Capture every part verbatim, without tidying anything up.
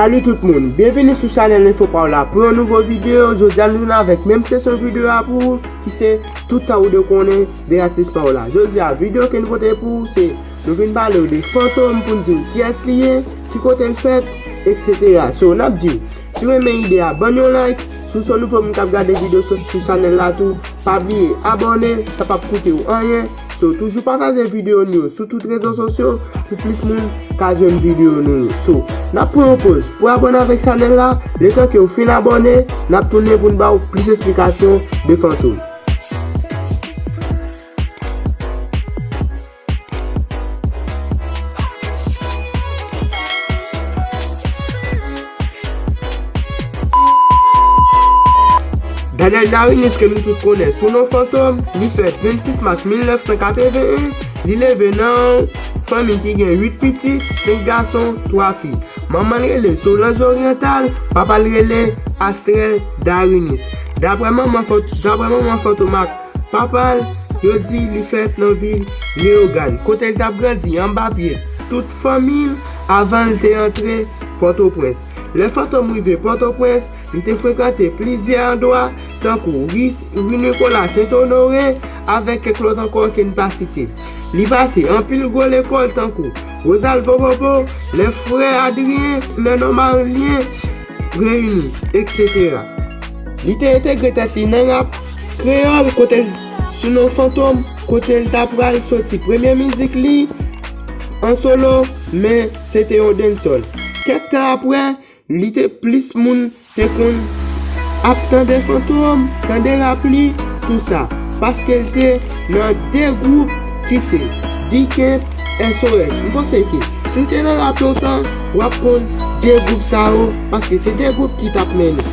Salut tout moun, byenvini sou chanèl Enfo Pa W la pou yon nouvo videyo. Jodi a nou vin avèk menm sesyon videyo a pou ou, ki se tout sa ou dwe konnen de atis pa w la. Jodi a videyo ke nou pote pou ou se nou vin pale w de Fantom pou n di w kiyès li ye, ki kote l fèt, et cetera. So n ap di w, si w renmen ide a, ban n yon like. Si w se yon nouvo moun k ap gade videyo sou, sou chanèl la tou, pa bliye abòne, sa p ap koute w anyen. So toujou pataje videyo nou yo sou tout rezo sosyo pou plis moun ka jwenn videyo nou yo. So n ap pran yon poz pou abòne avèk chanèl la. Letan ke w fin abòne, n ap tounen pou n ba w plis esplikasyon de Fantom. Daniel Darinis, ke nou tout konnen sou non Fantom, li fèt vennsis mas mil nèf san katreven en, li leve nan yon fanmi ki gen uit pitit, senk gason, twa fi. Manman l rele Solange Oriental, papa l rele Astrel Darinis. Daprè manman Fant-, daprè manman Fantom ak papa l, yo di li fèt nan vil Leyogàn, kote l t ap grandi anba pye tout fanmi l avan l te antre Pòtoprens. Lè Fantom rive Pòtoprens, li te frekante plizyè andwa, tankou ri, ri Nicolas Saint-Honoré, avèk kèk lòt ankò ke n pa site. Li pase anpil gwo lekòl, tankou Rosalvo Bobo, lè frè Adrien, lè non Marlien, Reyini, et cetera. Li te entegre tèt li nan rap kreyòl, kote l, sou non Fantom, kote l ta pral soti premye mizik li an solo, men se te yon dancehall. Kèk tan aprè, li te plis moun te konn ap tande Fantom, tande rap li, tou sa, paske l te nan de gwoup ki se D-Camp, S O S. M panse ke si w te nan rap lontan, w ap konn de gwoup sa yo, paske se de gwoup ki t ap mennen.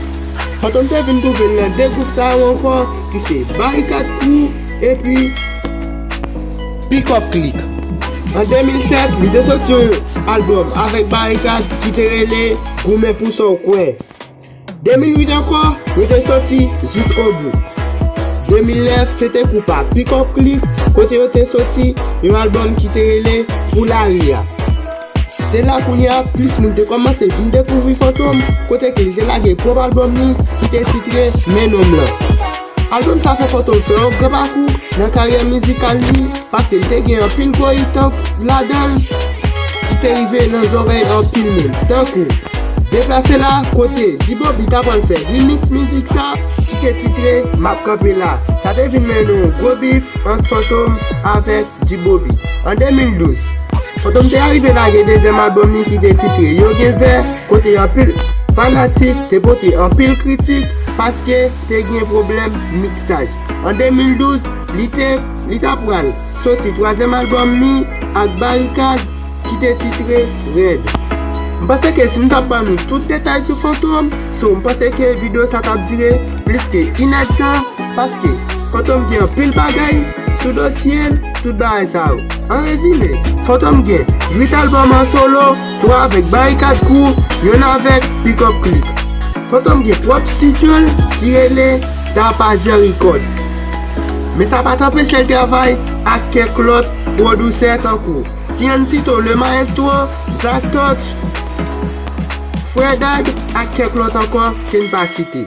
Fantom te vin twouve l nan de gwoup sa yo ankò, ki se Barikad Crew epi Pick Up Click. An de mil sèt, li te soti yon albòm avèk Barikad ki te rele Goumen pou sa w kwè. De mil uit ankò, yo te soti Jisko Bout. De mil nèf, se te koup a Pick Up Click, kote yo te soti yon albòm ki te rele Pou Lari a. Se la kounye a, plis moun te kòmanse vin dekouvri Fantom, kote ke li te lage pwòp albòm li, ki te titre Men Nonm Lan. Albòm sa fè Fantom fè yon gran pakou nan karyè mizikal li, paske li te gen anpil gwo hit ladan l, ki te rive nan zòrèy anpil moun, tankou Deplase la, kote D-Bobby ta pral fè remix mizik sa, ki te titre M ap kanpe la. Sa te vin mennen yon gwo bif ant Fantom avèk D-Bobby. An de mil douz, Fantom te arive lage dezyèm albòm li ki te titre Yo Gen Vè, kote anpil fanatik te pote anpil kritik paske te gen pwoblèm miksaj. An de mil douz, li te, li ta pral soti twazyèm albòm li ak Barikad ki te titre Rèd. M panse ke si m t ap ban nou tout detay sou Fantom, so m panse ke videyo sa t ap dire plis ke inèdtan, paske Fantom gen anpil bagay sou dosye l, tout bagay sa yo. An rezime, Fantom gen uit albòm an solo, twa avèk Barikad Crew, yonn avèk Pick Up Click. Fantom gen pwòp estidyo l ki rele Star Pazè Record. Men sa pa t anpeche l travay ak kèk lòt pwodisè tankou Tiancito le Maestro, Zach Touch, Frè Dad ak kèk lòt ankò ke n pa site.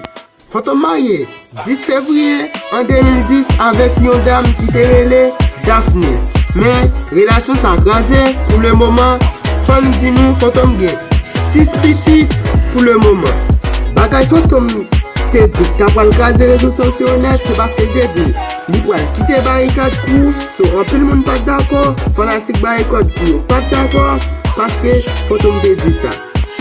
Fantom marye dis fevriye an de mil dis avèk yon dam ki te rele Daphne. Men, relasyon sa kraze pou le moman. Fò n di nou Fantom gen sis pitit pou le moman. Bagay Fantom te di k ta pral kraze rezo sosyo yo nèt, se paske l te di li pral kite Barikad Crew. So, anpil moun pa t dakò, fanatik Barikad Crew yo pa t dakò, paske Fantom te di sa.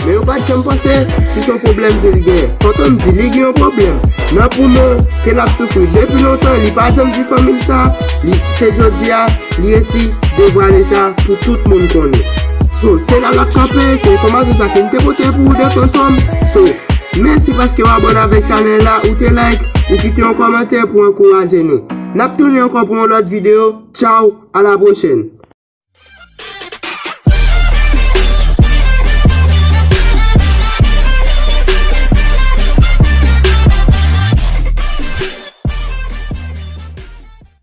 Men yo pa t janm panse si se yon pwoblèm ke l genyen. Fantom di li gen yon pwoblèm nan poumon ke l ap soufri depi lontan, li pa janm di fanmi l sa, li, se jodi a li resi devwale sa pou tout moun konnen. So, se la l ap kanpe, se enfòmasyon sa ke m te pote pou ou de Fantom. So, mèsi paske w abòne avèk chanèl la, ou te like, ou kite yon kòmantè pou ankouraje nou. N ap tounen ankò pou yon lòt videyo. Tchaw, a la pwochèn.